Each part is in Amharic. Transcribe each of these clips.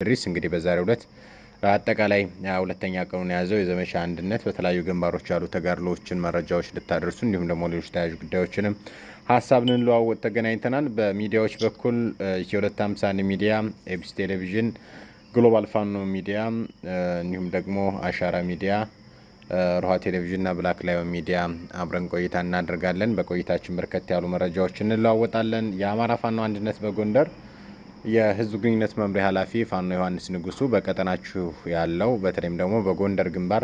እድሪስ። እንግዲህ በዛሬው ዕለት አጠቃላይ 2ኛ ቀኑን የያዘው የዘመቻ አንድነት በተለያዩ ግንባሮች ያሉ ተጋድሎዎችን መረጃዎች ልታደርሱ እንዲሁም ደግሞ ሌሎች ተያያዥ ጉዳዮችንም ሀሳብ ልንለዋወጥ ተገናኝተናል። በሚዲያዎች በኩል ኢትዮ 251 ሚዲያ፣ ኤቢሲ ቴሌቪዥን፣ ግሎባል ፋኖ ሚዲያ እንዲሁም ደግሞ አሻራ ሚዲያ፣ ሮሃ ቴሌቪዥንና ብላክ ላዮን ሚዲያ አብረን ቆይታ እናደርጋለን። በቆይታችን በርከት ያሉ መረጃዎች እንለዋወጣለን። የአማራ ፋኖ አንድነት በጎንደር የህዝብ ግንኙነት መምሪያ ኃላፊ ፋኖ ዮሐንስ ንጉሱ፣ በቀጠናችሁ ያለው በተለይም ደግሞ በጎንደር ግንባር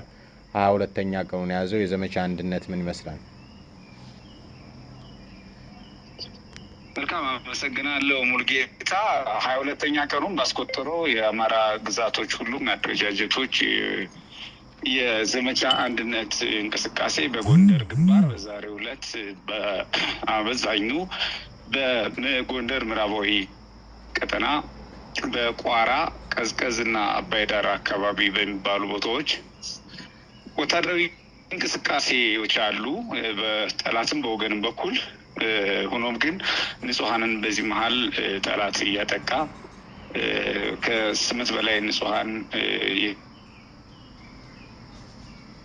22ኛ ቀኑን የያዘው የዘመቻ አንድነት ምን ይመስላል? መልካም፣ አመሰግናለሁ ሙልጌታ። 22ኛ ቀኑን ባስቆጠረው የአማራ ግዛቶች ሁሉም አደረጃጀቶች የዘመቻ አንድነት እንቅስቃሴ በጎንደር ግንባር በዛሬው ዕለት በአመዛኙ በጎንደር ምዕራባዊ ቀጠና በቋራ፣ ቀዝቀዝና አባይ ዳር አካባቢ በሚባሉ ቦታዎች ወታደራዊ እንቅስቃሴዎች አሉ፣ በጠላትም በወገንም በኩል። ሆኖም ግን ንጹሐንን በዚህ መሀል ጠላት እያጠቃ ከ8 በላይ ንጹሐን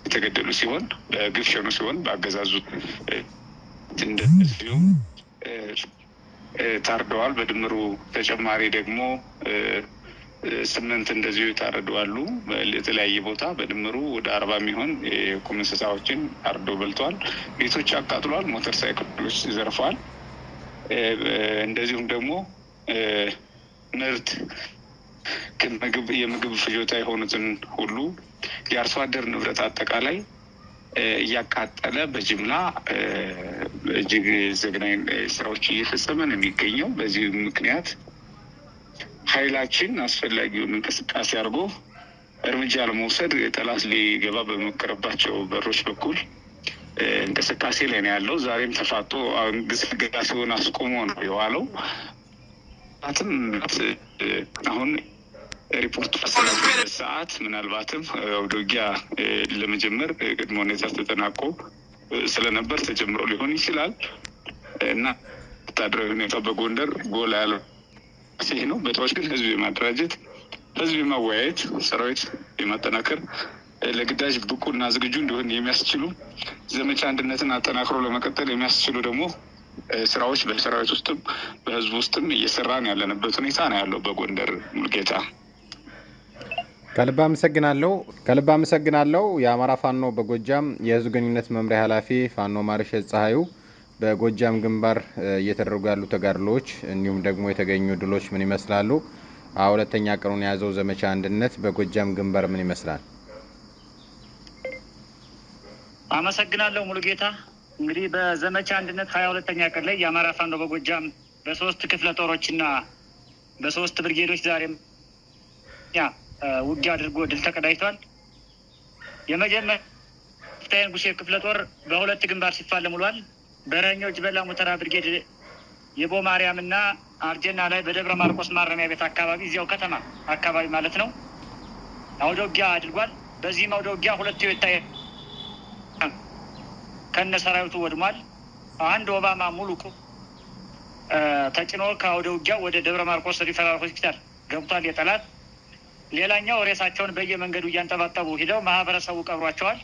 የተገደሉ ሲሆን፣ በግፍ ሸኑ ሲሆን፣ በአገዛዙ እንደዚሁም ታርደዋል። በድምሩ ተጨማሪ ደግሞ 8 እንደዚሁ የታረዱ አሉ የተለያየ ቦታ። በድምሩ ወደ 40 የሚሆን የቁም እንስሳዎችን አርዶ በልተዋል። ቤቶች አቃጥሏል። ሞተር ሳይክሎች ዘርፈዋል። እንደዚሁም ደግሞ ምርት የምግብ ፍጆታ የሆኑትን ሁሉ፣ የአርሶ አደር ንብረት አጠቃላይ እያቃጠለ በጅምላ እጅግ ዘግናኝ ስራዎች እየፈጸመ ነው የሚገኘው። በዚህ ምክንያት ኃይላችን አስፈላጊውን እንቅስቃሴ አድርጎ እርምጃ ለመውሰድ ጠላት ሊገባ በሞከረባቸው በሮች በኩል እንቅስቃሴ ላይ ነው ያለው። ዛሬም ተፋጦ ግስጋሴውን አስቆሞ ነው የዋለው። አሁን ሪፖርቱ ባሰራበት ሰዓት ምናልባትም አውደ ውጊያ ለመጀመር ቅድመ ሁኔታ ተጠናቆ ስለነበር ተጀምሮ ሊሆን ይችላል እና ወታደራዊ ሁኔታ በጎንደር ጎላ ያለው ይህ ነው። በታዎች ግን ህዝብ የማደራጀት፣ ህዝብ የማወያየት፣ ሰራዊት የማጠናከር፣ ለግዳጅ ብቁ እና ዝግጁ እንዲሆን የሚያስችሉ፣ ዘመቻ አንድነትን አጠናክሮ ለመቀጠል የሚያስችሉ ደግሞ ስራዎች በሰራዊት ውስጥም በህዝብ ውስጥም እየሰራን ያለንበት ሁኔታ ነው ያለው በጎንደር፣ ሙልጌታ። ከልብ አመሰግናለሁ። ከልብ አመሰግናለሁ። የአማራ ፋኖ በጎጃም የህዝብ ግንኙነት መምሪያ ኃላፊ ፋኖ ማርሸት ፀሐዩ፣ በጎጃም ግንባር እየተደረጉ ያሉ ተጋድሎዎች እንዲሁም ደግሞ የተገኙ ድሎች ምን ይመስላሉ? 2ኛ ቀኑን የያዘው ዘመቻ አንድነት በጎጃም ግንባር ምን ይመስላል? አመሰግናለሁ ሙሉጌታ። እንግዲህ በዘመቻ አንድነት 22ኛ ቀን ላይ የአማራ ፋኖ በጎጃም በ3 ክፍለ ጦሮችና በ3 ብርጌዶች ዛሬም ውጊያ አድርጎ ድል ተቀዳጅቷል። የመጀመሪያ ንጉሴ ክፍለ ጦር በ2 ግንባር ሲፋለም ውሏል። በረኛው ጅበላ ሙተራ ብርጌድ የቦ ማርያም እና አርጀና ላይ በደብረ ማርቆስ ማረሚያ ቤት አካባቢ፣ እዚያው ከተማ አካባቢ ማለት ነው፣ አውደ ውጊያ አድርጓል። በዚህም አውደ ውጊያ 2 ቶዮታ ከነ ሰራዊቱ ወድሟል። አንድ ኦባማ ሙሉ ተጭኖ ከአውደ ውጊያ ወደ ደብረ ማርቆስ ሪፈራል ሆስፒታል ገብቷል የጠላት። ሌላኛው ሬሳቸውን በየመንገዱ እያንጠባጠቡ ሂደው ማህበረሰቡ ቀብሯቸዋል።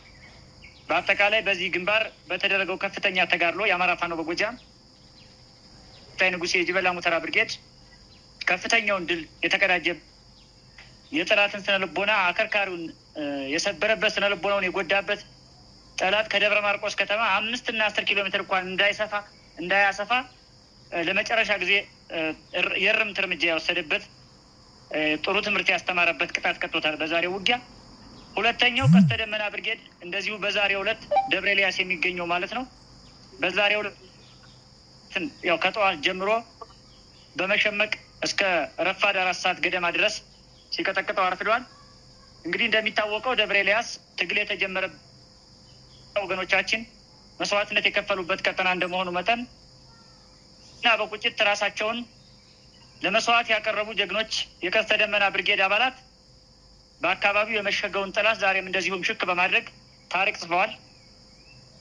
በአጠቃላይ በዚህ ግንባር በተደረገው ከፍተኛ ተጋድሎ የአማራ ፋኖ በጎጃም ንጉሴ የጅበላ ሙተራ ብርጌድ ከፍተኛውን ድል የተቀዳጀ፣ የጠላትን ስነ ልቦና አከርካሪውን የሰበረበት፣ ስነ ልቦናውን የጎዳበት፣ ጠላት ከደብረ ማርቆስ ከተማ 5 እና 10 ኪሎ ሜትር እንኳን እንዳይሰፋ እንዳያሰፋ ለመጨረሻ ጊዜ የእርምት እርምጃ የወሰደበት፣ ጥሩ ትምህርት ያስተማረበት፣ ቅጣት ቀጥቶታል በዛሬው ውጊያ። ሁለተኛው ቀስተ ደመና ብርጌድ እንደዚሁ በዛሬው ዕለት ደብረ ኤልያስ የሚገኘው ማለት ነው። በዛሬው ዕለት ያው ከጠዋት ጀምሮ በመሸመቅ እስከ ረፋድ 4 ሰዓት ገደማ ድረስ ሲቀጠቅጠው አርፍዷል። እንግዲህ እንደሚታወቀው ደብረ ኤልያስ ትግል የተጀመረ፣ ወገኖቻችን መስዋዕትነት የከፈሉበት ቀጠና እንደመሆኑ መጠን እና በቁጭት ራሳቸውን ለመስዋዕት ያቀረቡ ጀግኖች የቀስተ ደመና ብርጌድ አባላት በአካባቢው የመሸገውን ጠላት ዛሬም እንደዚሁም ሽክ በማድረግ ታሪክ ጽፈዋል።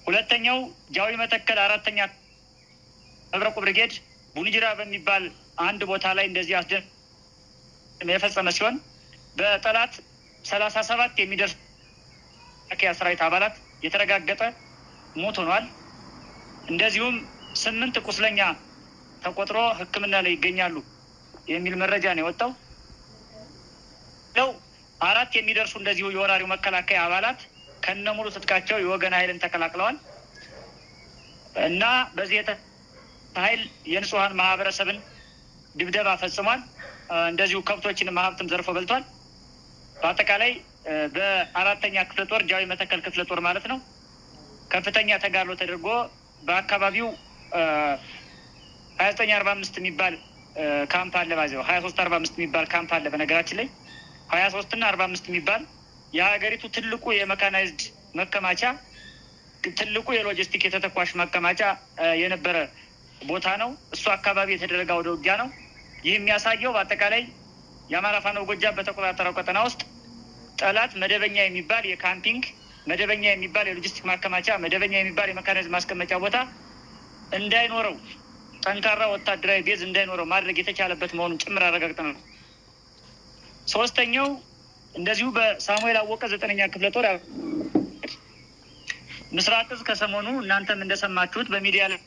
ሁለተኛው ጃዊ መተከል 4ኛ መብረቁ ብርጌድ ቡንጅራ በሚባል አንድ ቦታ ላይ እንደዚህ አስደ የፈጸመ ሲሆን በጠላት 37 የሚደርሱ መከላከያ ሰራዊት አባላት የተረጋገጠ ሞት ሆኗል። እንደዚሁም 8 ቁስለኛ ተቆጥሮ ሕክምና ላይ ይገኛሉ የሚል መረጃ ነው የወጣው። 4 የሚደርሱ እንደዚሁ የወራሪው መከላከያ አባላት ከነሙሉ ትጥቃቸው የወገን ኃይልን ተቀላቅለዋል እና በዚህ ኃይል የንጹሃን ማህበረሰብን ድብደባ ፈጽሟል። እንደዚሁ ከብቶችንም ሀብትም ዘርፎ በልቷል። በአጠቃላይ በአራተኛ ክፍለ ጦር ጃዊ መተከል ክፍለ ጦር ማለት ነው ከፍተኛ ተጋድሎ ተደርጎ በአካባቢው 2945 የሚባል ካምፕ አለ። ባዚው 2345 የሚባል ካምፕ አለ። በነገራችን ላይ 23 እና 45 የሚባል የሀገሪቱ ትልቁ የመካናይዝድ መከማቻ፣ ትልቁ የሎጂስቲክ የተተኳሽ መከማቻ የነበረ ቦታ ነው። እሱ አካባቢ የተደረገ አውደ ውጊያ ነው። ይህ የሚያሳየው በአጠቃላይ የአማራ ፋኖ ጎጃም በተቆጣጠረው ቀጠና ውስጥ ጠላት መደበኛ የሚባል የ camping፣ መደበኛ የሚባል የሎጂስቲክ ማከማቻ፣ መደበኛ የሚባል የመካናይዝድ ማስቀመጫ ቦታ እንዳይኖረው፣ ጠንካራ ወታደራዊ base እንዳይኖረው ማድረግ የተቻለበት መሆኑን ጭምር አረጋግጠናል። ሶስተኛው እንደዚሁ በሳሙኤል አወቀ 9ኛ ክፍለ ጦር ምስራቅ እዝ ከሰሞኑ እናንተም እንደሰማችሁት በሚዲያ ላይ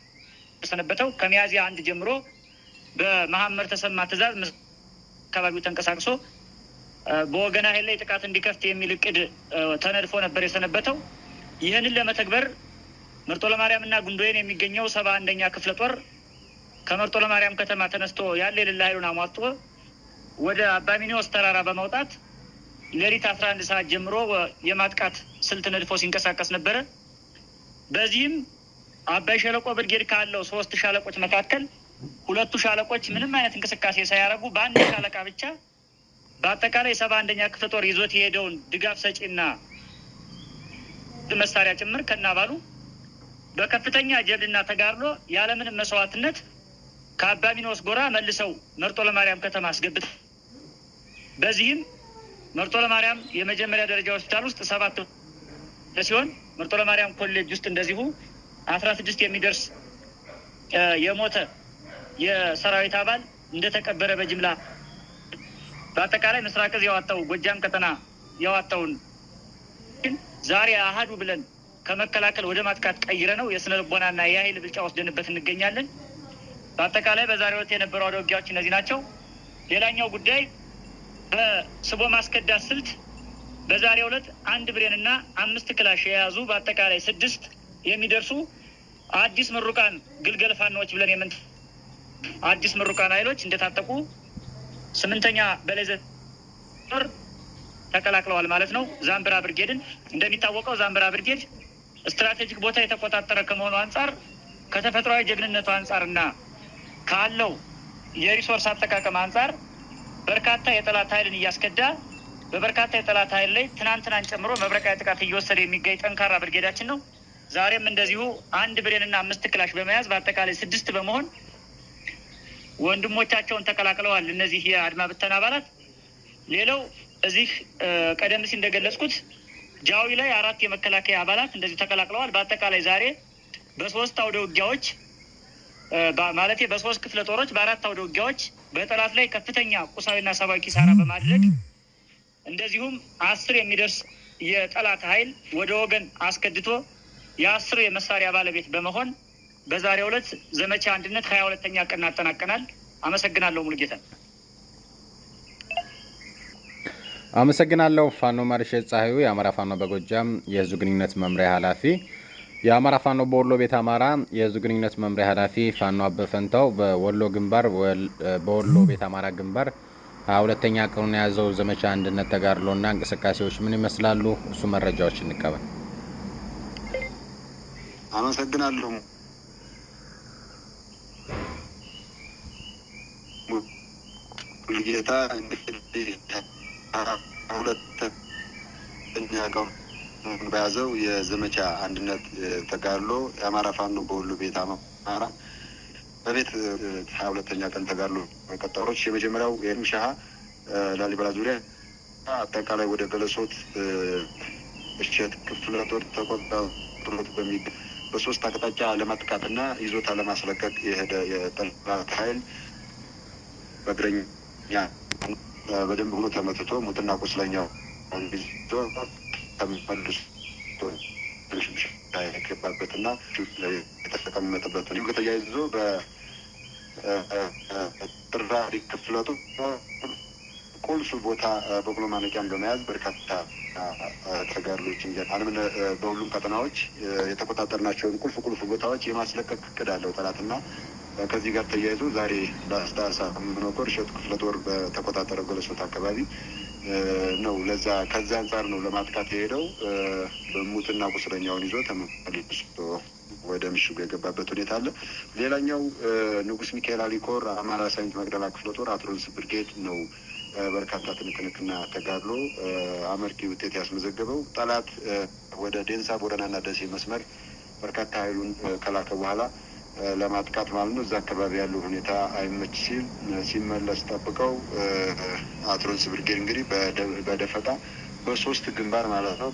የሰነበተው ከሚያዝያ 1 ጀምሮ በመሐመድ ተሰማ ትዕዛዝ አካባቢው ተንቀሳቅሶ በወገን ኃይል ላይ ጥቃት እንዲከፍት የሚል እቅድ ተነድፎ ነበር የሰነበተው። ይህንን ለመተግበር መርጦ ለማርያም እና ጉንዶይን የሚገኘው 71ኛ ክፍለ ጦር ከመርጦ ለማርያም ከተማ ተነስቶ ያለ የሌለ ኃይሉን አሟጦ ወደ አባሚኒዎስ ተራራ በመውጣት ሌሊት 11 ሰዓት ጀምሮ የማጥቃት ስልት ነድፎ ሲንቀሳቀስ ነበረ። በዚህም አባይ ሸለቆ ብርጌድ ካለው 3 ሻለቆች መካከል 2 ሻለቆች ምንም አይነት እንቅስቃሴ ሳያደርጉ በአንድ ሻለቃ ብቻ በአጠቃላይ 71ኛ ክፍለ ጦር ይዞት የሄደውን ድጋፍ ሰጪና መሳሪያ ጭምር ከናባሉ በከፍተኛ ጀብድና ተጋድሎ ያለምንም መስዋዕትነት ከአባሚኖስ ጎራ መልሰው መርጦ ለማርያም ከተማ አስገብተው በዚህም መርጦ ለማርያም የመጀመሪያ ደረጃ ሆስፒታል ውስጥ 7 ሲሆን መርጦ ለማርያም ኮሌጅ ውስጥ እንደዚሁ 16 የሚደርስ የሞተ የሰራዊት አባል እንደተቀበረ በጅምላ። በአጠቃላይ ምስራቅ እዝ ያወጣው ጎጃም ቀጠና ያወጣውን ዛሬ አሃዱ ብለን ከመከላከል ወደ ማጥቃት ቀይረ ነው የስነ ልቦናና የኃይል ብልጫ ወስደንበት እንገኛለን። በአጠቃላይ በዛሬው ዕለት የነበሩ አውደ ውጊያዎች እነዚህ ናቸው። ሌላኛው ጉዳይ በስቦ ማስከዳት ስልት በዛሬው ዕለት 1 ብሬንና 5 ክላሽ የያዙ በአጠቃላይ 6 የሚደርሱ አዲስ ምሩቃን ግልገል ፋኖች ብለን የምን አዲስ ምሩቃን ኃይሎች እንደታጠቁ 8ኛ በላይ ጦር ተቀላቅለዋል ማለት ነው። ዛምብራ ብርጌድን እንደሚታወቀው ዛምብራ ብርጌድ ስትራቴጂክ ቦታ የተቆጣጠረ ከመሆኑ አንጻር፣ ከተፈጥሯዊ ጀግንነቱ አንጻርና ካለው የ resource አጠቃቀም አንጻር በርካታ የጠላት ኃይልን እያስከዳ በበርካታ የጠላት ኃይል ላይ ትናንትናን ጨምሮ መብረቃዊ ጥቃት እየወሰደ የሚገኝ ጠንካራ ብርጌዳችን ነው። ዛሬም እንደዚሁ 1 ብሬንና 5 ክላሽ በመያዝ በአጠቃላይ 6 በመሆን ወንድሞቻቸውን ተቀላቅለዋል እነዚህ የአድማ ብተና አባላት። ሌላው እዚህ ቀደም ሲል እንደገለጽኩት ጃዊ ላይ 4 የመከላከያ አባላት እንደዚሁ ተቀላቅለዋል። በአጠቃላይ ዛሬ በ3 አውደ ውጊያዎች፣ ማለቴ በ3 ክፍለ ጦሮች በ4 አውደ ውጊያዎች በጠላት ላይ ከፍተኛ ቁሳዊና ሰብአዊ ኪሳራ በማድረግ እንደዚሁም 10 የሚደርስ የጠላት ኃይል ወደ ወገን አስከድቶ የ10 የመሳሪያ ባለቤት በመሆን በዛሬው ዕለት ዘመቻ አንድነት 22ኛ ቀን አጠናቀናል። አመሰግናለሁ ሙሉጌታ። አመሰግናለሁ ፋኖ ማርሸት ፀሐዩ፣ የአማራ ፋኖ በጎጃም የህዝብ ግንኙነት መምሪያ ኃላፊ። የአማራ ፋኖ በወሎ ቤት አማራ የህዝብ ግንኙነት መምሪያ ኃላፊ ፋኖ አበፈንታው በወሎ ግንባር በወሎ ቤት አማራ ግንባር 22ኛ ቀኑን የያዘው ዘመቻ አንድነት ተጋድሎና እንቅስቃሴዎች ምን ይመስላሉ? እሱ መረጃዎች እንቀበል። አመሰግናለሁ ሙሉጌታ። እንግዲህ 2ኛ ቀኑን በያዘው የዘመቻ አንድነት ተጋድሎ የአማራ ፋኖ በወሎ ቤት አማራ በቤት 22ኛ ቀን ተጋድሎ ቀጠሮች የመጀመሪያው የምሻሃ ላሊበላ ዙሪያ አጠቃላይ ወደ ገለሶት እሸት ክፍለ ጦር ተቆጣጥሮት በሚገኝ በ3 አቅጣጫ ለማጥቃትና ይዞታ ለማስለቀቅ የሄደ የጠላት ኃይል በእግረኛ በደንብ ሆኖ ተመትቶ ሙትና ቁስለኛው ይዞ ተመልሶ የገባበትና የተቀመጠበት ተያይዞ በጥራሪ ክፍለ ጦር ቁልፍ ቦታ በቅሎ ማነቂያን በመያዝ በርካታ ተጋድሎችን አለም በሁሉም ቀጠናዎች የተቆጣጠርናቸውን ቁልፍ ቁልፍ ቦታዎች የማስለቀቅ እቅድ አለው ጠላትና ከዚህ ጋር ተያይዞ ዛሬ ላስታ አሳምነው ኮር እሸቱ ክፍለ ጦር በተቆጣጠረው ገለሶት አካባቢ ነው። ለዛ ከዛ አንጻር ነው ለማጥቃት የሄደው። በሙትና ቁስለኛውን ይዞ ተመልሶ ወደ ምሽጉ የገባበት ሁኔታ አለ። ሌላኛው ንጉስ ሚካኤል አሊኮር አማራ ሳይንት መቅደላ ክፍለ ጦር አትሮንስ ብርጌድ ነው። በርካታ ትንቅንቅና ተጋድሎ አመርቂ ውጤት ያስመዘገበው። ጠላት ወደ ዴንሳ ቦረናና ደሴ መስመር በርካታ ኃይሉን ከላከ በኋላ ለማጥቃት ማለት ነው። እዛ አካባቢ ያለው ሁኔታ አይመች ሲል ሲመለስ ጠብቀው አትሮንስ ብርጌድ እንግዲህ በደፈጣ በሶስት ግንባር ማለት ነው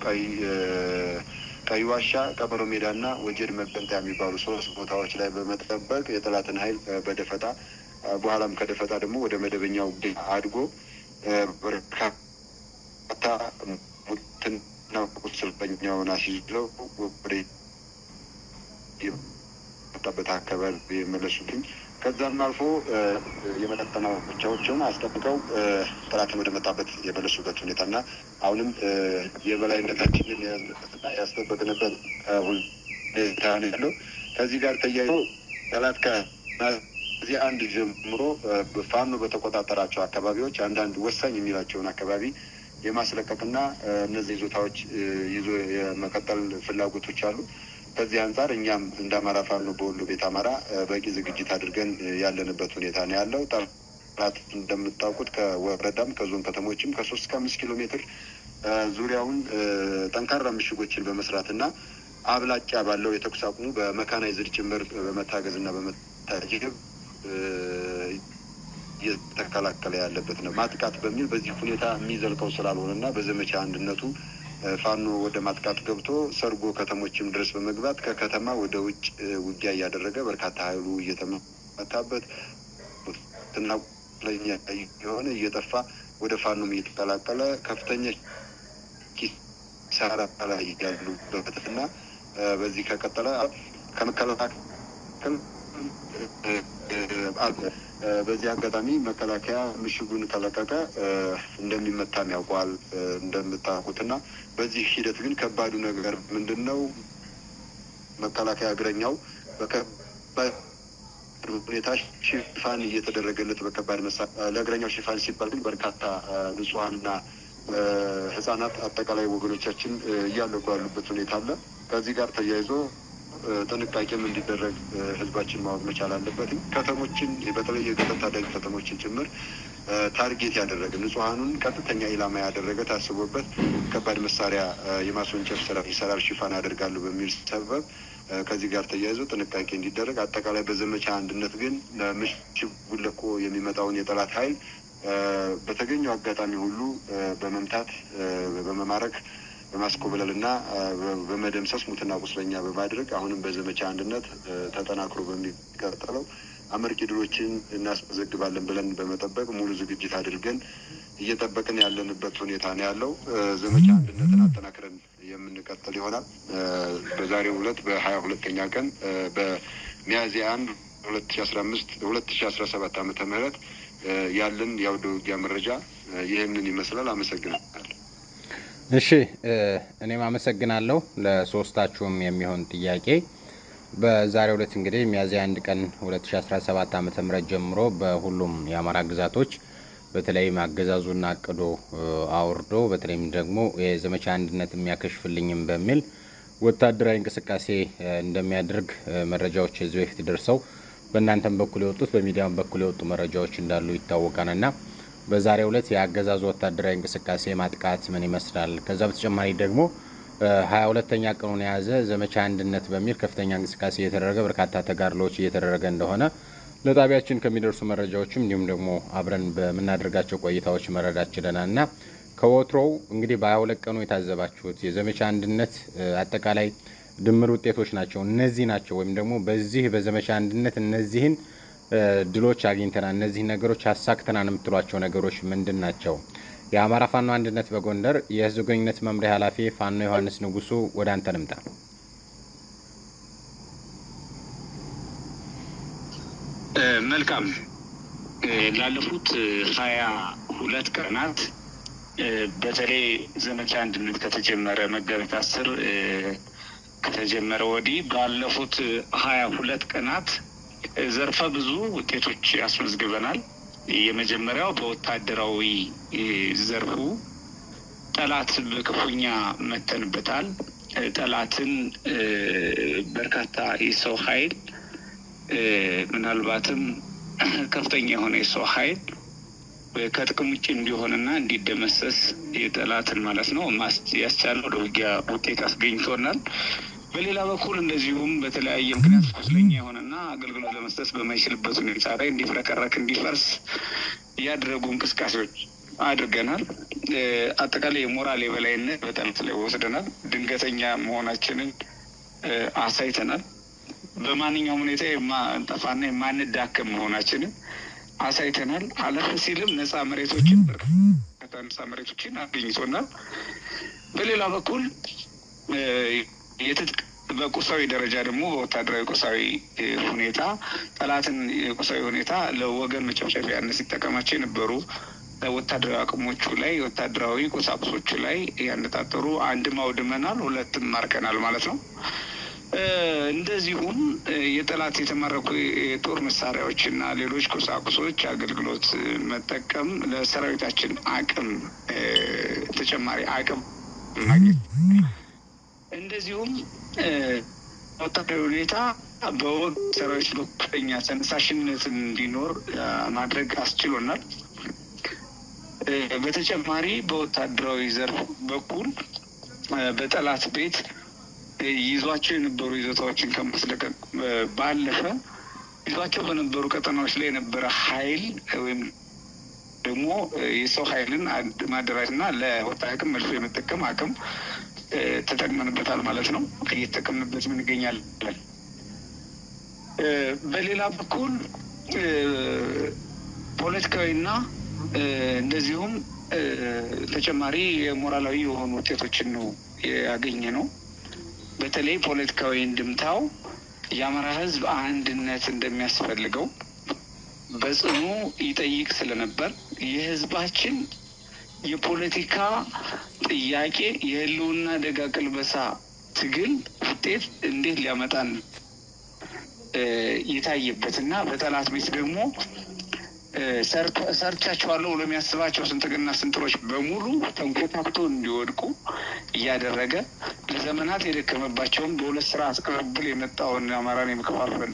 ቀይ ዋሻ፣ ቀበሮ ሜዳና ወጀድ መገንጠያ የሚባሉ ሶስት ቦታዎች ላይ በመጠበቅ የጠላትን ኃይል በደፈጣ በኋላም ከደፈጣ ደግሞ ወደ መደበኛው አድጎ በርካታ ሙትና ቁስለኛውን አስይዘው ወደ የመጣበት አካባቢ የመለሱትኝ። ከዛም አልፎ የመጠጠናዎቻቸውን አስጠብቀው ጠላትን ወደ መጣበት የመለሱበት ሁኔታና አሁንም የበላይነታችንን የያዝንበትና ያስጠበቅንበት ሁኔታ ነው ያለው። ከዚህ ጋር ተያይዞ ጠላት ከዚህ አንድ ጀምሮ ፋኖ በተቆጣጠራቸው አካባቢዎች አንዳንድ ወሳኝ የሚላቸውን አካባቢ የማስለቀቅና እነዚህ ይዞታዎች ይዞ የመቀጠል ፍላጎቶች አሉ። ከዚህ አንጻር እኛም እንደ አማራ ፋኖ በወሎ ቤት አማራ በቂ ዝግጅት አድርገን ያለንበት ሁኔታ ነው ያለው። ጠላት እንደምታውቁት ከወረዳም ከዞን ከተሞችም ከ 3 እስከ 5 ኪሎ ሜትር ዙሪያውን ጠንካራ ምሽጎችን በመስራትና አብላጫ ባለው የተኩስ አቁሙ በመካናይዝድ ጭምር በመታገዝ እና በመታጀብ እየተከላከለ ያለበት ነው። ማጥቃት በሚል በዚህ ሁኔታ የሚዘልቀው ስላልሆነ እና በዘመቻ አንድነቱ ፋኖ ወደ ማጥቃት ገብቶ ሰርጎ ከተሞችም ድረስ በመግባት ከከተማ ወደ ውጭ ውጊያ እያደረገ በርካታ ኃይሉ እየተመታበት እና ቁስለኛ የሆነ እየጠፋ ወደ ፋኖም እየተቀላቀለ ከፍተኛ ኪሳራ ላይ ያሉበት እና በዚህ ከቀጠለ ከመከላከል በዚህ አጋጣሚ መከላከያ ምሽጉን ከለቀቀ እንደሚመታም ያውቀዋል እንደምታውቁትና፣ በዚህ ሂደት ግን ከባዱ ነገር ምንድን ነው? መከላከያ እግረኛው በከባድ ሁኔታ ሽፋን እየተደረገለት በከባድ መሳሪያ፣ ለእግረኛው ሽፋን ሲባል ግን በርካታ ንጹሐንና ሕጻናት አጠቃላይ ወገኖቻችን እያለቁ ያሉበት ሁኔታ አለ። ከዚህ ጋር ተያይዞ ጥንቃቄም እንዲደረግ ህዝባችን ማወቅ መቻል አለበት። ከተሞችን በተለይ የገጠር ታዳጊ ከተሞችን ጭምር target ያደረገ፣ ንጹሐኑን ቀጥተኛ ኢላማ ያደረገ ታስቦበት ከባድ መሳሪያ የማስወንጨፍ ስራ ይሰራል፣ ሽፋን ያደርጋሉ በሚል ሰበብ ከዚህ ጋር ተያይዞ ጥንቃቄ እንዲደረግ፣ አጠቃላይ በዘመቻ አንድነት ግን ምሽጉን ለቆ የሚመጣውን የጠላት ኃይል በተገኘው አጋጣሚ ሁሉ በመምታት፣ በመማረክ፣ በማስኮብለል እና በመደምሰስ ሙትና ቁስለኛ በማድረግ አሁንም በዘመቻ አንድነት ተጠናክሮ በሚቀጥለው አመርቂ ድሎችን እናስመዘግባለን ብለን በመጠበቅ ሙሉ ዝግጅት አድርገን እየጠበቅን ያለንበት ሁኔታ ነው ያለው። ዘመቻ አንድነትን አጠናክረን የምንቀጥል ይሆናል። በዛሬው ዕለት በ22ኛ ቀን በሚያዝያ 1 2015 2017 ዓመተ ምህረት ያለን የአውደ ውጊያ መረጃ ይህንን ይመስላል። አመሰግናለሁ። እሺ፣ እኔም አመሰግናለሁ። ለሶስታችሁም የሚሆን ጥያቄ፣ በዛሬው ዕለት እንግዲህ ሚያዝያ 1 ቀን 2017 ዓ.ም ጀምሮ በሁሉም የአማራ ግዛቶች በተለይም አገዛዙና አቅዶ አውርዶ በተለይም ደግሞ የዘመቻ አንድነት የሚያከሽፍልኝም በሚል ወታደራዊ እንቅስቃሴ እንደሚያደርግ መረጃዎች ከዚህ በፊት ደርሰው በእናንተም በኩል የወጡት በሚዲያም በኩል የወጡ መረጃዎች እንዳሉ ይታወቃልና በዛሬው ዕለት የአገዛዙ ወታደራዊ እንቅስቃሴ ማጥቃት ምን ይመስላል? ከዛ በተጨማሪ ደግሞ 22ኛ ቀኑን የያዘ ዘመቻ አንድነት በሚል ከፍተኛ እንቅስቃሴ እየተደረገ በርካታ ተጋድሎዎች እየተደረገ እንደሆነ ለጣቢያችን ከሚደርሱ መረጃዎችም እንዲሁም ደግሞ አብረን በምናደርጋቸው ቆይታዎች መረዳት ችለናል እና ከወትሮው እንግዲህ በ22 ቀኑ የታዘባችሁት የዘመቻ አንድነት አጠቃላይ ድምር ውጤቶች ናቸው እነዚህ ናቸው፣ ወይም ደግሞ በዚህ በዘመቻ አንድነት እነዚህን ድሎች አግኝተናል፣ እነዚህ ነገሮች አሳክተናል የምትሏቸው ነገሮች ምንድን ናቸው? የአማራ ፋኖ አንድነት በጎንደር የህዝብ ግንኙነት መምሪያ ኃላፊ ፋኖ ዮሐንስ ንጉሱ፣ ወደ አንተ ልምጣ። መልካም። ላለፉት 22 ቀናት፣ በተለይ ዘመቻ አንድነት ከተጀመረ፣ መጋቢት 10 ከተጀመረ ወዲህ ባለፉት 22 ቀናት ዘርፈ ብዙ ውጤቶች አስመዝግበናል። የመጀመሪያው በወታደራዊ ዘርፉ ጠላት በክፉኛ መተንበታል። ጠላትን በርካታ የሰው ኃይል፣ ምናልባትም ከፍተኛ የሆነ የሰው ኃይል ከጥቅም ውጭ እንዲሆንና እንዲደመሰስ የጠላትን ማለት ነው ያስቻለው ወደ ውጊያ ውጤት አስገኝቶናል። በሌላ በኩል እንደዚሁም በተለያየ ምክንያት ቁስለኛ የሆነና አገልግሎት ለመስጠት በማይችልበት ሁኔታ ላይ እንዲፍረከረክ፣ እንዲፈርስ ያደረጉ እንቅስቃሴዎች አድርገናል። አጠቃላይ የሞራል የበላይነት በጠላት ላይ ወስደናል። ድንገተኛ መሆናችንን አሳይተናል። በማንኛውም ሁኔታ የማንጠፋና የማንዳከም መሆናችንን አሳይተናል። አለፍ ሲልም ነፃ መሬቶችን፣ በርካታ ነፃ መሬቶችን አገኝቶናል። በሌላ በኩል የትጥቅ በቁሳዊ ደረጃ ደግሞ በወታደራዊ ቁሳዊ ሁኔታ ጠላትን የቁሳዊ ሁኔታ ለወገን መጨፍጨፊያነት ሲጠቀማቸው የነበሩ ወታደራዊ አቅሞቹ ላይ፣ ወታደራዊ ቁሳቁሶቹ ላይ ያነጣጠሩ አንድም አውድመናል፣ ሁለትም ማርከናል ማለት ነው። እንደዚሁም የጠላት የተማረኩ የጦር መሳሪያዎች እና ሌሎች ቁሳቁሶች አገልግሎት መጠቀም ለሰራዊታችን አቅም፣ ተጨማሪ አቅም ማግኘት፣ እንደዚሁም ወታደራዊ ሁኔታ በወግ ሰራዊት በከፍተኛ ተነሳሽነት እንዲኖር ማድረግ አስችሎናል። በተጨማሪ በወታደራዊ ዘርፍ በኩል በጠላት ቤት ይዟቸው የነበሩ ይዞታዎችን ከማስለቀቅ ባለፈ ይዟቸው በነበሩ ቀጠናዎች ላይ የነበረ ኃይል ወይም ደግሞ የሰው ኃይልን ማደራጀት እና ለወታደራዊ አቅም መልሶ የመጠቀም አቅም ተጠቅመንበታል ማለት ነው። እየተጠቀምንበት እንገኛለን። በሌላ በኩል ፖለቲካዊና እንደዚሁም ተጨማሪ የሞራላዊ የሆኑ ውጤቶችን ነው ያገኘ ነው። በተለይ ፖለቲካዊ እንድምታው የአማራ ሕዝብ አንድነት እንደሚያስፈልገው በጽኑ ይጠይቅ ስለነበር የሕዝባችን የፖለቲካ ጥያቄ የህልውና አደጋ ቅልበሳ ትግል ውጤት እንዴት ሊያመጣን የታየበት እና በጠላት ቤት ደግሞ ሰርቻቸዋለሁ ብሎ የሚያስባቸው ስንጥቅና ስንጥሮች በሙሉ ተንኮታኩቶ እንዲወድቁ እያደረገ፣ ለዘመናት የደከመባቸውን በሁለት ስርዓት ቅብብል የመጣውን አማራን የመከፋፈል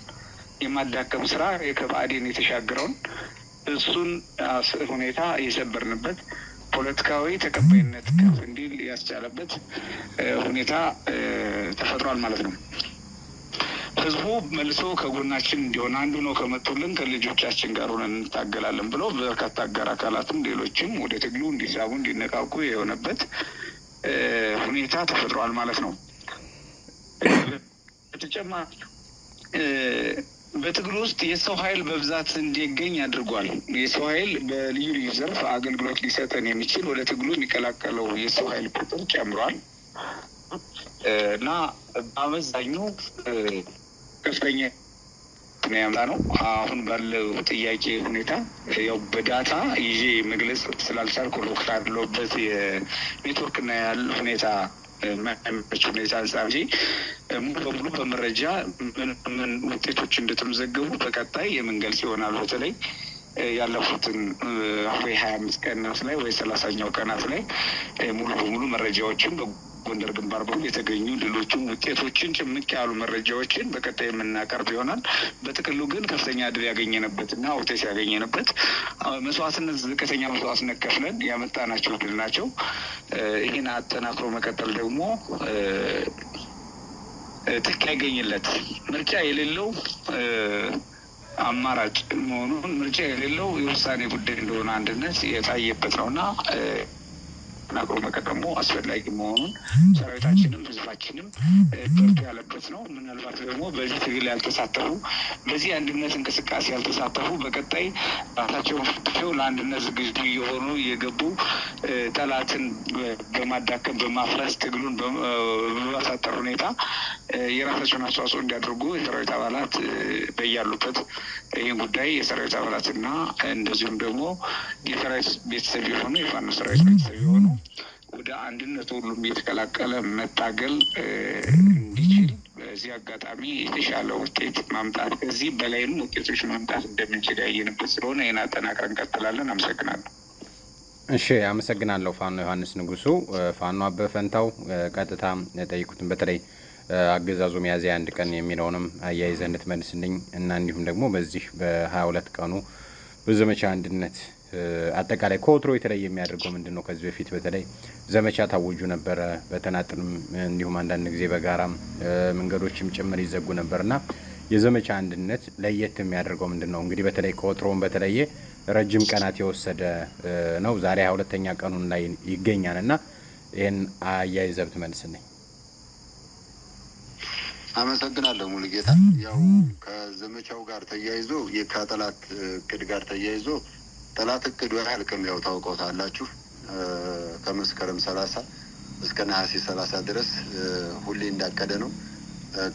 የማዳከም ስራ ከብአዴን የተሻገረውን እሱን ሁኔታ የሰበርንበት፣ ፖለቲካዊ ተቀባይነት ከፍ እንዲል ያስቻለበት ሁኔታ ተፈጥሯል ማለት ነው። ህዝቡ መልሶ ከጎናችን እንዲሆን፣ አንዱ ነው ከመጡልን ከልጆቻችን ጋር ሆነን እንታገላለን ብሎ በርካታ አጋር አካላትም ሌሎችም ወደ ትግሉ እንዲሳቡ፣ እንዲነቃቁ የሆነበት ሁኔታ ተፈጥሯል ማለት ነው። በተጨማሪ በትግሉ ውስጥ የሰው ኃይል በብዛት እንዲገኝ አድርጓል። የሰው ኃይል በልዩ ልዩ ዘርፍ አገልግሎት ሊሰጠን የሚችል ወደ ትግሉ የሚቀላቀለው የሰው ኃይል ቁጥር ጨምሯል እና በአመዛኙ ከፍተኛ ያምጣ ነው። አሁን ባለው ጥያቄ ሁኔታ ያው በ data ይዤ መግለጽ ስላልቻልኩ ነው፣ ካለሁበት የኔትወርክ እና ያለ ሁኔታ የማይመች ሁኔታ አንጻር እንጂ ሙሉ በሙሉ በመረጃ ምን ምን ውጤቶች እንደተመዘገቡ በቀጣይ የምንገልጽ ይሆናል። በተለይ ያለፉትን ወይ 25 ቀናት ላይ ወይ 30ኛው ቀናት ላይ ሙሉ በሙሉ መረጃዎችን፣ በጎንደር ግንባር በኩል የተገኙ ሌሎችም ውጤቶችን ጭምቅ ያሉ መረጃዎችን በቀጣይ የምናቀርብ ይሆናል። በጥቅሉ ግን ከፍተኛ ድል ያገኘንበት እና ውጤት ያገኘንበት፣ መስዋዕትነት፣ ዝቅተኛ መስዋዕትነት ከፍለን ያመጣናቸው ድል ናቸው። ይህን አጠናክሮ መቀጠል ደግሞ ትክ ያገኝለት ምርጫ የሌለው አማራጭ መሆኑን፣ ምርጫ የሌለው የውሳኔ ጉዳይ እንደሆነ አንድነት የታየበት ነው እና አጠናክሮ መቀጠል አስፈላጊ መሆኑን ሰራዊታችንም ህዝባችንም በርቱ ያለበት ነው። ምናልባት ደግሞ በዚህ ትግል ያልተሳተፉ፣ በዚህ አንድነት እንቅስቃሴ ያልተሳተፉ በቀጣይ ራሳቸውን ፈትሸው ለአንድነት ዝግጁ እየሆኑ እየገቡ ጠላትን በማዳከም፣ በማፍረስ፣ ትግሉን በማሳጠር ሁኔታ የራሳቸውን አስተዋጽኦ እንዲያደርጉ የሰራዊት አባላት በያሉበት ይህን ጉዳይ የሰራዊት አባላትና እንደዚሁም ደግሞ የሰራዊት ቤተሰብ የሆኑ፣ የፋኖ ሰራዊት ቤተሰብ የሆኑ ወደ አንድነቱ ሁሉም እየተቀላቀለ መታገል እንዲችል በዚህ አጋጣሚ የተሻለ ውጤት ማምጣት፣ ከዚህ በላይም ውጤቶች ማምጣት እንደምንችል ያየንበት ስለሆነ ይህን አጠናክረን እንቀጥላለን። አመሰግናለሁ። እሺ፣ አመሰግናለሁ ፋኖ ዮሐንስ ንጉሱ። ፋኖ አበበ ፈንታው፣ ቀጥታ ጠይቁትን በተለይ አገዛዙ ሚያዝያ 1 ቀን የሚለውንም አያይዘህ እንድትመልስልኝ እና እንዲሁም ደግሞ በዚህ በ22 ቀኑ በዘመቻ አንድነት አጠቃላይ ከወትሮ የተለየ የሚያደርገው ምንድን ነው? ከዚህ በፊት በተለይ ዘመቻ ታውጁ ነበረ፣ በተናጥልም እንዲሁም አንዳንድ ጊዜ በጋራም መንገዶችም ጭምር ይዘጉ ነበርና የዘመቻ አንድነት ለየት የሚያደርገው ምንድን ነው? እንግዲህ በተለይ ከወትሮውም በተለየ ረጅም ቀናት የወሰደ ነው። ዛሬ 22ኛ ቀኑን ላይ ይገኛል እና ይህን አያይዘህ ብትመልስልኝ። አመሰግናለሁ ሙሉጌታ። ያው ከዘመቻው ጋር ተያይዞ፣ ከጠላት እቅድ ጋር ተያይዞ ጠላት እቅዱ አያልቅም። ያው ታውቀውታላችሁ። ከመስከረም 30 እስከ ነሐሴ 30 ድረስ ሁሌ እንዳቀደ ነው።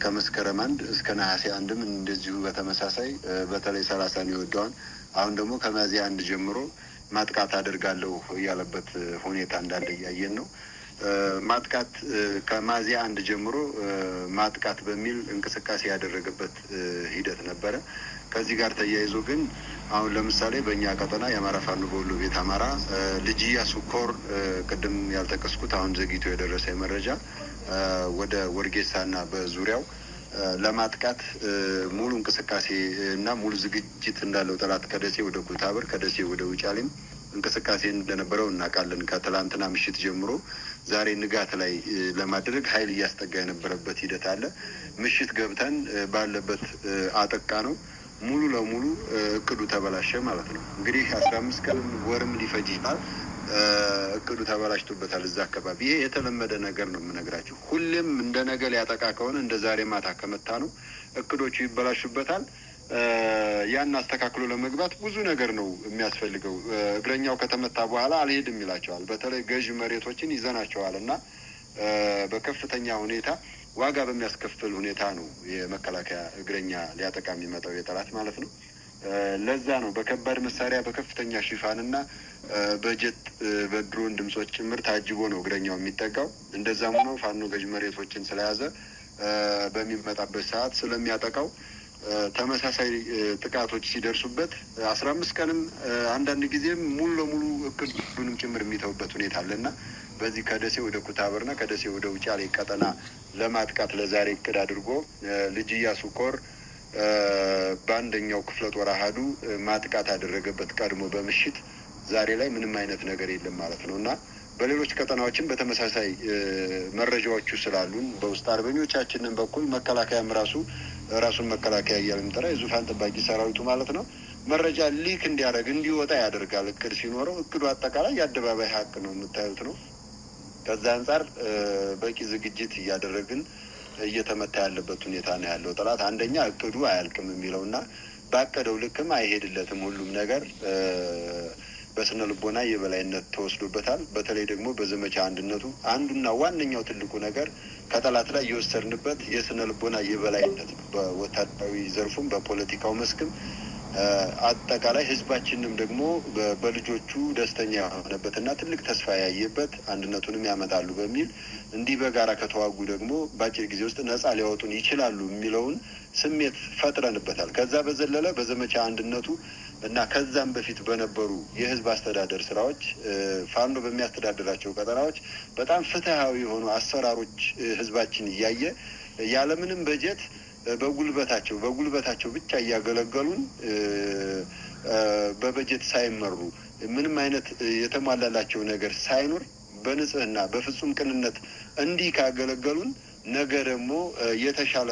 ከመስከረም 1 እስከ ነሐሴ 1ም እንደዚሁ በተመሳሳይ፣ በተለይ 30ን ይወደዋል። አሁን ደግሞ ከሚያዝያ 1 ጀምሮ ማጥቃት አደርጋለሁ እያለበት ሁኔታ እንዳለ እያየን ነው። ማጥቃት ከሚያዝያ 1 ጀምሮ ማጥቃት በሚል እንቅስቃሴ ያደረገበት ሂደት ነበረ። ከዚህ ጋር ተያይዞ ግን አሁን ለምሳሌ በእኛ ቀጠና የአማራ ፋኖ በወሎ ቤት አማራ ልጅ ኢያሱ ኮር፣ ቅድም ያልጠቀስኩት አሁን ዘግይቶ የደረሰ መረጃ፣ ወደ ወርጌሳና በዙሪያው ለማጥቃት ሙሉ እንቅስቃሴ እና ሙሉ ዝግጅት እንዳለው፣ ጠላት ከደሴ ወደ ኩታበር፣ ከደሴ ወደ ውጫሌም እንቅስቃሴ እንደነበረው እናውቃለን። ከትላንትና ምሽት ጀምሮ ዛሬ ንጋት ላይ ለማድረግ ኃይል እያስጠጋ የነበረበት ሂደት አለ። ምሽት ገብተን ባለበት አጠቃ ነው። ሙሉ ለሙሉ እቅዱ ተበላሸ ማለት ነው። እንግዲህ 15 ቀን ወርም ሊፈጅ ይችላል። እቅዱ ተበላሽቶበታል እዛ አካባቢ። ይሄ የተለመደ ነገር ነው የምነግራችሁ። ሁሌም እንደ ነገ ሊያጠቃ ከሆነ እንደ ዛሬ ማታ ከመታ ነው እቅዶቹ ይበላሹበታል። ያን አስተካክሎ ለመግባት ብዙ ነገር ነው የሚያስፈልገው። እግረኛው ከተመታ በኋላ አልሄድም ይላቸዋል። በተለይ ገዥ መሬቶችን ይዘናቸዋል እና በከፍተኛ ሁኔታ ዋጋ በሚያስከፍል ሁኔታ ነው የመከላከያ እግረኛ ሊያጠቃ የሚመጣው የጠላት ማለት ነው። ለዛ ነው በከባድ መሳሪያ፣ በከፍተኛ ሽፋንና በጀት፣ በድሮን ድምጾች ጭምር ታጅቦ ነው እግረኛው የሚጠጋው። እንደዛም ሆኖ ፋኖ ገዥ መሬቶችን ስለያዘ በሚመጣበት ሰዓት ስለሚያጠቃው ተመሳሳይ ጥቃቶች ሲደርሱበት 15 ቀንም አንዳንድ ጊዜም ሙሉ ለሙሉ እቅዱንም ጭምር የሚተውበት ሁኔታ አለ እና በዚህ ከደሴ ወደ ኩታበርና ከደሴ ወደ ውጫሌ ቀጠና ለማጥቃት ለዛሬ እቅድ አድርጎ ልጅ ኢያሱ ኮር በአንደኛው ክፍለ ጦር አሃዱ ማጥቃት አደረገበት ቀድሞ በምሽት። ዛሬ ላይ ምንም አይነት ነገር የለም ማለት ነው እና በሌሎች ቀጠናዎችም በተመሳሳይ መረጃዎቹ ስላሉን በውስጥ አርበኞቻችንን በኩል መከላከያም ራሱ ራሱን መከላከያ እያለ የሚጠራ የዙፋን ጠባቂ ሰራዊቱ ማለት ነው መረጃ leak እንዲያደርግ፣ እንዲወጣ ያደርጋል። እቅድ ሲኖረው እቅዱ አጠቃላይ የአደባባይ ሀቅ ነው፣ የምታዩት ነው። ከዛ አንጻር በቂ ዝግጅት እያደረግን እየተመታ ያለበት ሁኔታ ነው ያለው ጠላት። አንደኛ እቅዱ አያልቅም የሚለው እና ባቀደው ልክም አይሄድለትም። ሁሉም ነገር በስነ ልቦና የበላይነት ተወስዶበታል። በተለይ ደግሞ በዘመቻ አንድነቱ አንዱና ዋነኛው ትልቁ ነገር ከጠላት ላይ የወሰድንበት የስነ ልቦና የበላይነት ነው። በወታደራዊ ዘርፉም በፖለቲካው መስክም አጠቃላይ ህዝባችንም ደግሞ በልጆቹ ደስተኛ የሆነበትና ትልቅ ተስፋ ያየበት፣ አንድነቱንም ያመጣሉ በሚል፣ እንዲህ በጋራ ከተዋጉ ደግሞ በአጭር ጊዜ ውስጥ ነፃ ሊያወጡን ይችላሉ የሚለውን ስሜት ፈጥረንበታል። ከዛ በዘለለ በዘመቻ አንድነቱ እና ከዛም በፊት በነበሩ የህዝብ አስተዳደር ስራዎች ፋኖ በሚያስተዳድራቸው ቀጠናዎች በጣም ፍትሃዊ የሆኑ አሰራሮች ህዝባችን እያየ ያለምንም በጀት በጉልበታቸው ብቻ እያገለገሉን፣ በበጀት ሳይመሩ፣ ምንም አይነት የተሟላላቸው ነገር ሳይኖር፣ በንጽህና በፍጹም ቅንነት እንዲህ ካገለገሉን ነገ ደግሞ የተሻለ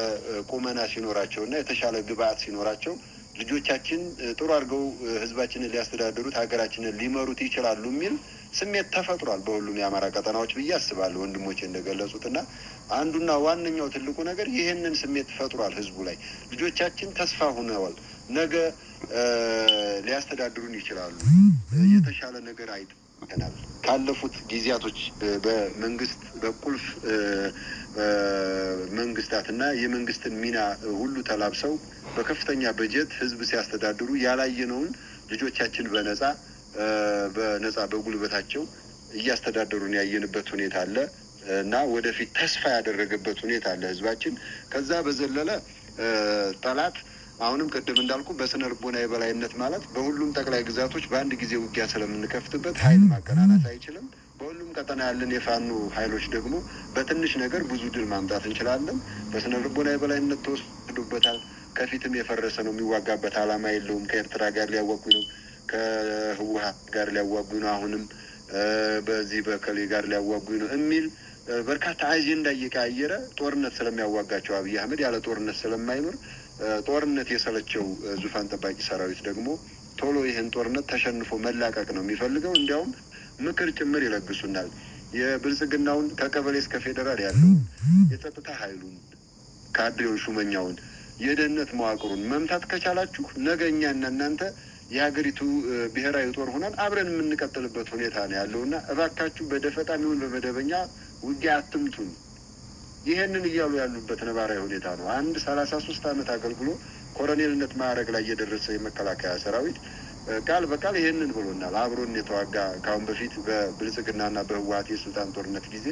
ቁመና ሲኖራቸው እና የተሻለ ግብአት ሲኖራቸው ልጆቻችን ጥሩ አድርገው ህዝባችንን ሊያስተዳድሩት ሀገራችንን ሊመሩት ይችላሉ የሚል ስሜት ተፈጥሯል በሁሉም የአማራ ቀጠናዎች ብዬ አስባለሁ። ወንድሞቼ እንደገለጹት እና አንዱና ዋነኛው ትልቁ ነገር ይህንን ስሜት ፈጥሯል ህዝቡ ላይ። ልጆቻችን ተስፋ ሆነዋል። ነገ ሊያስተዳድሩን ይችላሉ። የተሻለ ነገር አይተናል። ካለፉት ጊዜያቶች በመንግስት በቁልፍ መንግስታትና የመንግስትን ሚና ሁሉ ተላብሰው በከፍተኛ በጀት ህዝብ ሲያስተዳድሩ ያላየነውን ልጆቻችን በነጻ በነጻ በጉልበታቸው እያስተዳደሩን ያየንበት ሁኔታ አለ እና ወደፊት ተስፋ ያደረገበት ሁኔታ አለ ህዝባችን። ከዛ በዘለለ ጠላት አሁንም ቅድም እንዳልኩ በስነ ልቦና የበላይነት ማለት በሁሉም ጠቅላይ ግዛቶች በአንድ ጊዜ ውጊያ ስለምንከፍትበት ኃይል ማቀናናት አይችልም። በሁሉም ቀጠና ያለን የፋኖ ኃይሎች ደግሞ በትንሽ ነገር ብዙ ድል ማምጣት እንችላለን። በስነ ልቦና የበላይነት ተወስዶበታል። ከፊትም የፈረሰ ነው። የሚዋጋበት ዓላማ የለውም። ከኤርትራ ጋር ሊያዋጉኝ ነው፣ ከህወሓት ጋር ሊያዋጉኝ ነው፣ አሁንም በዚህ በከሌ ጋር ሊያዋጉኝ ነው የሚል በርካታ አጀንዳ እየቀያየረ ጦርነት ስለሚያዋጋቸው አብይ አህመድ ያለ ጦርነት ስለማይኖር ጦርነት የሰለቸው ዙፋን ጠባቂ ሰራዊት ደግሞ ቶሎ ይህን ጦርነት ተሸንፎ መላቀቅ ነው የሚፈልገው። እንዲያውም ምክር ጭምር ይለግሱናል። የብልጽግናውን ከቀበሌ እስከ ፌዴራል ያለውን የጸጥታ ኃይሉን ካድሬውን፣ ሹመኛውን፣ የደህንነት መዋቅሩን መምታት ከቻላችሁ ነገ እኛና እናንተ የሀገሪቱ ብሔራዊ ጦር ሆነን አብረን የምንቀጥልበት ሁኔታ ነው ያለውና እባካችሁ በደፈጣም ይሁን በመደበኛ ውጊያ አትምቱን። ይህንን እያሉ ያሉበት ነባራዊ ሁኔታ ነው። አንድ 33 ዓመት አገልግሎ ኮሎኔልነት ማዕረግ ላይ የደረሰ የመከላከያ ሰራዊት ቃል በቃል ይህንን ብሎናል። አብሮን የተዋጋ ከአሁን በፊት በብልጽግናና በህወሓት የስልጣን ጦርነት ጊዜ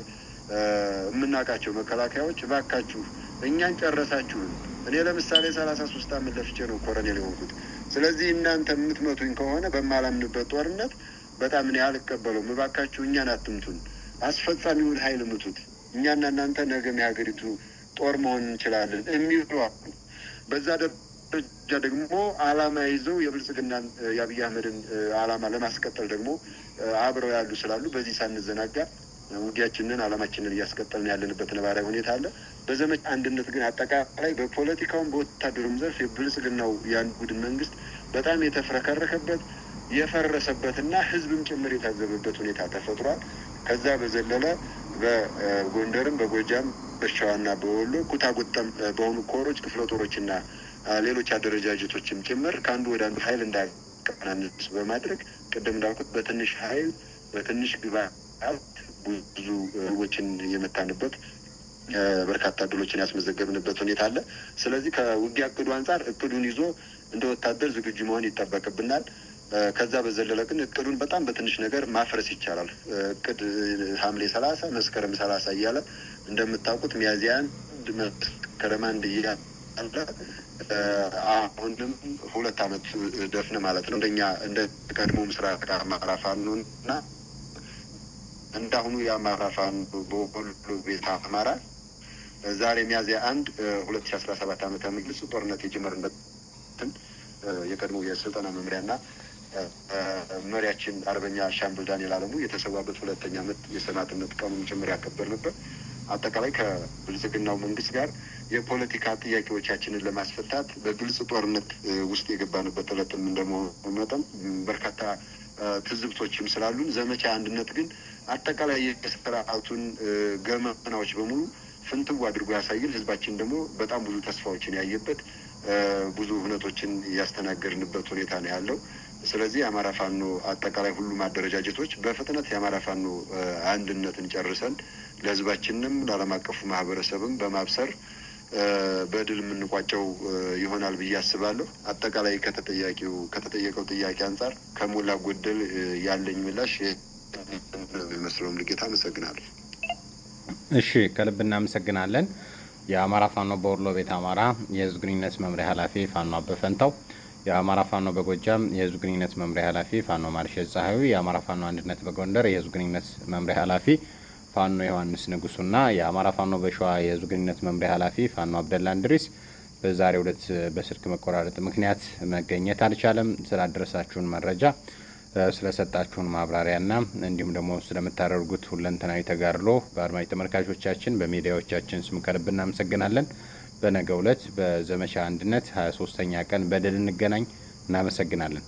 የምናውቃቸው መከላከያዎች እባካችሁ እኛን ጨረሳችሁን። እኔ ለምሳሌ 33 ዓመት ለፍቼ ነው ኮሎኔል የሆንኩት። ስለዚህ እናንተ የምትመቱኝ ከሆነ በማላምንበት ጦርነት በጣም እኔ አልቀበለውም። እባካችሁ እኛን አትምቱን፣ አስፈጻሚውን ኃይል ምቱት። እኛና እናንተ ነገም የሀገሪቱ ጦር መሆን እንችላለን የሚሉ በዛ ደረጃ ደግሞ ዓላማ ይዘው የብልጽግናን የአብይ አህመድን ዓላማ ለማስቀጠል ደግሞ አብረው ያሉ ስላሉ በዚህ ሳንዘናጋ ውጊያችንን ዓላማችንን እያስቀጠልን ያለንበት ነባራዊ ሁኔታ አለ። በዘመቻ አንድነት ግን አጠቃላይ በፖለቲካውም በወታደሩም ዘርፍ የብልጽግናው የአንድ ቡድን መንግስት በጣም የተፍረከረከበት የፈረሰበትና ህዝብም ጭምር የታዘበበት ሁኔታ ተፈጥሯል። ከዛ በዘለለ በጎንደርም በጎጃም በሸዋና በወሎ ኩታጎጠም በሆኑ ኮሮች፣ ክፍለ ጦሮችና ሌሎች አደረጃጀቶችም ጭምር ከአንዱ ወደ አንዱ ኃይል እንዳቀናንስ በማድረግ ቅድም እንዳልኩት በትንሽ ኃይል በትንሽ ግብዓት ብዙ ህዝቦችን የመታንበት በርካታ ድሎችን ያስመዘገብንበት ሁኔታ አለ። ስለዚህ ከውጊያ እቅዱ አንጻር እቅዱን ይዞ እንደ ወታደር ዝግጁ መሆን ይጠበቅብናል። ከዛ በዘለለ ግን እቅዱን በጣም በትንሽ ነገር ማፍረስ ይቻላል። እቅድ ሐምሌ 30 መስከረም 30 እያለ እንደምታውቁት ሚያዝያ 1 መስከረም 1 እያለ አሁንም 2 ዓመት ደፍን ማለት ነው። እንደኛ እንደ ቀድሞ ምስራቅ አማራ ፋኖ እና እንዳሁኑ የአማራ ፋኖ በወሎ ቤተ አማራ ዛሬ ሚያዝያ 1 2017 ዓመተ ምህረት ጦርነት የጀመርንበትን የቀድሞ የስልጠና መምሪያና መሪያችን አርበኛ ሻምበል ዳንኤል አለሙ የተሰዋበት 2ኛ ዓመት የሰማዕትነት ቀኑን ጭምር ያከበርንበት አጠቃላይ ከብልጽግናው መንግስት ጋር የፖለቲካ ጥያቄዎቻችንን ለማስፈታት በግልጽ ጦርነት ውስጥ የገባንበት ዕለትም እንደመሆኑ መጠን በርካታ ትዝብቶችም ስላሉን ዘመቻ አንድነት ግን አጠቃላይ የስርዓቱን ገመናዎች በሙሉ ፍንትው አድርጎ ያሳየን፣ ህዝባችን ደግሞ በጣም ብዙ ተስፋዎችን ያየበት ብዙ እውነቶችን ያስተናገድንበት ሁኔታ ነው ያለው። ስለዚህ የአማራ ፋኖ አጠቃላይ ሁሉም አደረጃጀቶች በፍጥነት የአማራ ፋኖ አንድነትን ጨርሰን ለህዝባችንም ለዓለም አቀፉ ማህበረሰብም በማብሰር በድል የምንቋጨው ይሆናል ብዬ አስባለሁ። አጠቃላይ ከተጠየቀው ጥያቄ አንጻር ከሞላ ጎደል ያለኝ ምላሽ የሚመስለውም ልጌታ አመሰግናለሁ። እሺ፣ ከልብ እናመሰግናለን። የአማራ ፋኖ በወሎ ቤተ አማራ የህዝብ ግንኙነት መምሪያ ኃላፊ ፋኖ አበፈንታው፣ የአማራ ፋኖ በጎጃም የህዝብ ግንኙነት መምሪያ ኃላፊ ፋኖ ማርሸት ፀሐዩ፣ የአማራ ፋኖ አንድነት በጎንደር የህዝብ ግንኙነት መምሪያ ኃላፊ ፋኖ ዮሐንስ ንጉሱና የአማራ ፋኖ በሸዋ የህዝብ ግንኙነት መምሪያ ኃላፊ ፋኖ አብደላ እንድሪስ በዛሬው ዕለት በስልክ መቆራረጥ ምክንያት መገኘት አልቻለም። ስላደረሳችሁን መረጃ፣ ስለሰጣችሁን ማብራሪያና እንዲሁም ደግሞ ስለምታደርጉት ሁለንተናዊ ተጋድሎ በአድማጭ ተመልካቾቻችን በሚዲያዎቻችን ስም ከልብ እናመሰግናለን። በነገው ዕለት በዘመቻ አንድነት 23ኛ ቀን በድል እንገናኝ። እናመሰግናለን።